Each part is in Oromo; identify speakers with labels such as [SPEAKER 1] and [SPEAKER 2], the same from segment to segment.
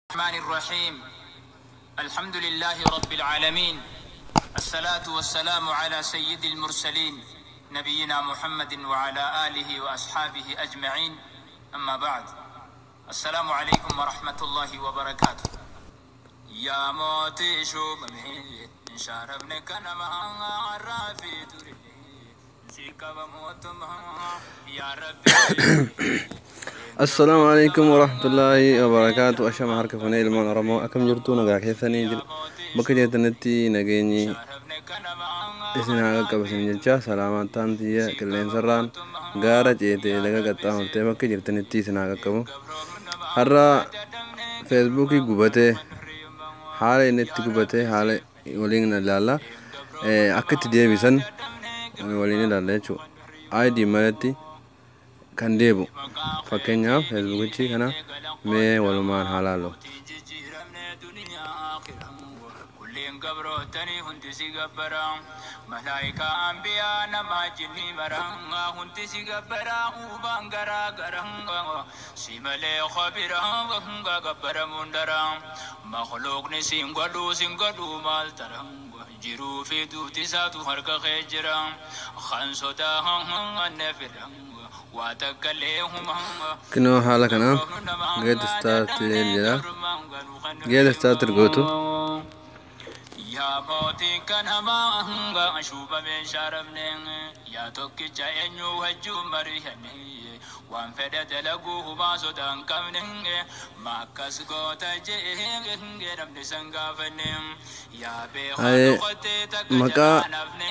[SPEAKER 1] الرحمن الرحيم. الحمد لله رب العالمين، الصلاة والسلام على سيد المرسلين، نبينا محمد وعلى آله وأصحابه أجمعين، أما بعد، السلام عليكم ورحمة الله وبركاته. يا موتي شو شاربنك نما عرافي يا ربي.
[SPEAKER 2] Assalaamu alaikum warahmatullaahi wabarakaatu. Ashama harka fuunee ilmaan Oromoo, akkam jirtu? Nagaa keessanii jira? Bakka jirtanitti nageenyi isin haa qaqqabu isin jecha, salaamantaan tiyya qilleensarraan gaara ceetee laga qaxxaamurtee bakka jirtanitti isin haa qaqqabu. Har'a Feesbuukii gubatee, haala inni itti gubatee haala waliin ilaalla, akka itti deebisan waliin ilaalla jechuudha. ID malatti kan deebu, fakkeenyaaf Feesbuukichi kana mee walumaan haa laallu.
[SPEAKER 1] Kulleen gabrootanii hundi si gabbara, malaayikaa, ambiyaa, namaa, jinnii maraa hundi si gabbara, uubaan garaa gara si malee khabira gabbaramuun dara makhluuqni siin godhuu siin godhuu maal tara, jiruu fi duuti isaatu harka kee jira, kan sodaa hanne fira waa takka illee humaa.
[SPEAKER 2] Kunoo haala kanaan get started jedha. Get started gootu.
[SPEAKER 1] Yaa mootii kan hamaa hanga shuubameen shaaramne, yaa tokkicha eenyu wajjuun mari'anne, waan fedhe dalaguu humaa sodaa hin qabne, maakkas goota jee namni san gaafanne, yaa beekaa
[SPEAKER 2] Hayee
[SPEAKER 1] dhuqottee takka
[SPEAKER 2] maqaa
[SPEAKER 1] jalaa nafne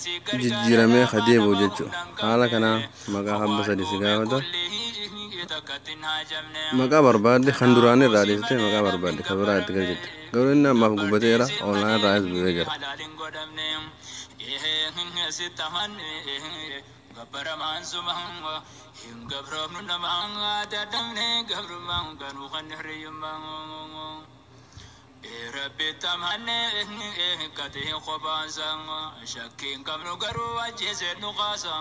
[SPEAKER 1] si
[SPEAKER 2] jijjiiramee
[SPEAKER 1] gargaara
[SPEAKER 2] ka deebi'u
[SPEAKER 1] nama
[SPEAKER 2] jechuudha.
[SPEAKER 1] humna hin
[SPEAKER 2] Haala
[SPEAKER 1] qabne
[SPEAKER 2] kanaan maqaa hamma
[SPEAKER 1] waan
[SPEAKER 2] sadi si
[SPEAKER 1] uume
[SPEAKER 2] gaafata.
[SPEAKER 1] Kulli takkatti hin haajamne.
[SPEAKER 2] Maqaa barbaadde kan duraan irraa
[SPEAKER 1] Kanaafuu si
[SPEAKER 2] dhiistee
[SPEAKER 1] malee
[SPEAKER 2] maqaa
[SPEAKER 1] namni
[SPEAKER 2] barbaadde
[SPEAKER 1] hin
[SPEAKER 2] kan biraa itti
[SPEAKER 1] gabbaramne
[SPEAKER 2] galchite. Garuu inni ammaaf gubateera,
[SPEAKER 1] gabbartii si
[SPEAKER 2] online
[SPEAKER 1] malee
[SPEAKER 2] irraas bu'ee jira.
[SPEAKER 1] Halaal hin godhamne sitti amanne gabbaramaan suma hin gabroomnu nama dadhabne gabrummaan ganuu kan hirriyyummaa. Rabbi tamanne katee kophaansa shakkiin qabnu garuu ajjeesee nu kaasa,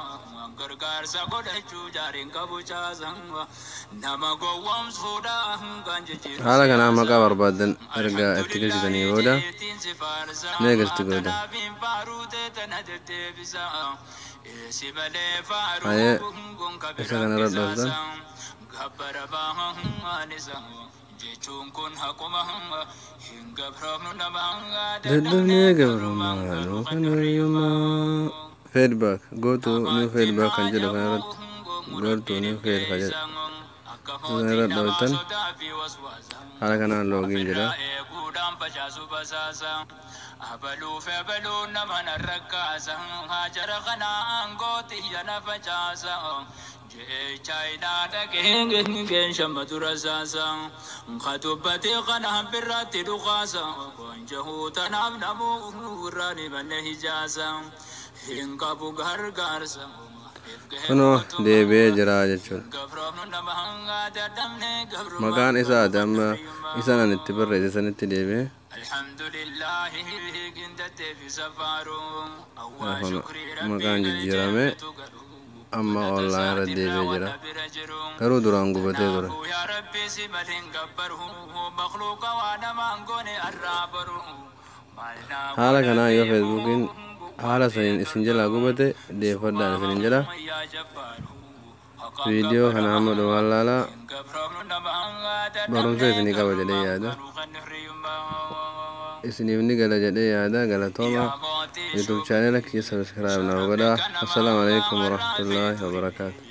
[SPEAKER 1] gargaarsa godhachuu jaariin qabu caasa nama gowwoomsuudha kan jijjiiru
[SPEAKER 2] Haala kanaan
[SPEAKER 1] siyaasa.
[SPEAKER 2] Maqaa barbaaddan erga itti galchitanii
[SPEAKER 1] Alhamdulillahi
[SPEAKER 2] booda
[SPEAKER 1] jeetiin si faarsa
[SPEAKER 2] next gootan.
[SPEAKER 1] Tanaaf hin faaruu teetana deddeebisa si malee faaruu
[SPEAKER 2] Hayee
[SPEAKER 1] gonka
[SPEAKER 2] isa
[SPEAKER 1] biraan
[SPEAKER 2] kanarra
[SPEAKER 1] qisaasa
[SPEAKER 2] dhooftan.
[SPEAKER 1] Gabbara baanisa jechuun kun haquma hin gabroomnu nama dadhabne
[SPEAKER 2] Dadhabnee
[SPEAKER 1] gabrummaan
[SPEAKER 2] gabrummaa
[SPEAKER 1] ganuu
[SPEAKER 2] kan
[SPEAKER 1] kan
[SPEAKER 2] hirriyyummaa. Feedback, go to new feedback kan jedhu kanarratti, go to new feed kan jedhu isa kanarra dhooftan. Haala kanaan login jedha.
[SPEAKER 1] Eeguudhaan facaasu basaasa abaluu fi abaluu nama narrakkaasa haajara kana aangooti yana facaasa jee chaayinaa dhageen shamma dura saasa ka dubbatee kana birratti dhukaasa gonjahuu tanaaf namuu irraa ni manne hijaasa hin qabu gargaarsa.
[SPEAKER 2] Kunoo deebi'ee jira jechuudha. Maqaan isaa ati amma isa nan itti barreesse sanitti deebi'ee. Maqaan jijjiiramee amma online irra deebi'ee jira. Garuu duraan gubatee ture.
[SPEAKER 1] Yaa Rabbi si malee hin gabbaru makhluuqa waa namaan goone arraa baru.
[SPEAKER 2] Haala kanaan yoo Feesbuukiin haala saniin isin jalaa gubate deeffadhaan isinin jedha. Viidiyoo kana hamma dhumaan laalaa, barumsa isinii qaba jedhee yaada. Isiniif ni gala jedhee yaada. Galatooma. YouTube channel kiyya subscribe naaf godhaa. Assalaamu alaikum warahmatullaahi wabarakaatu.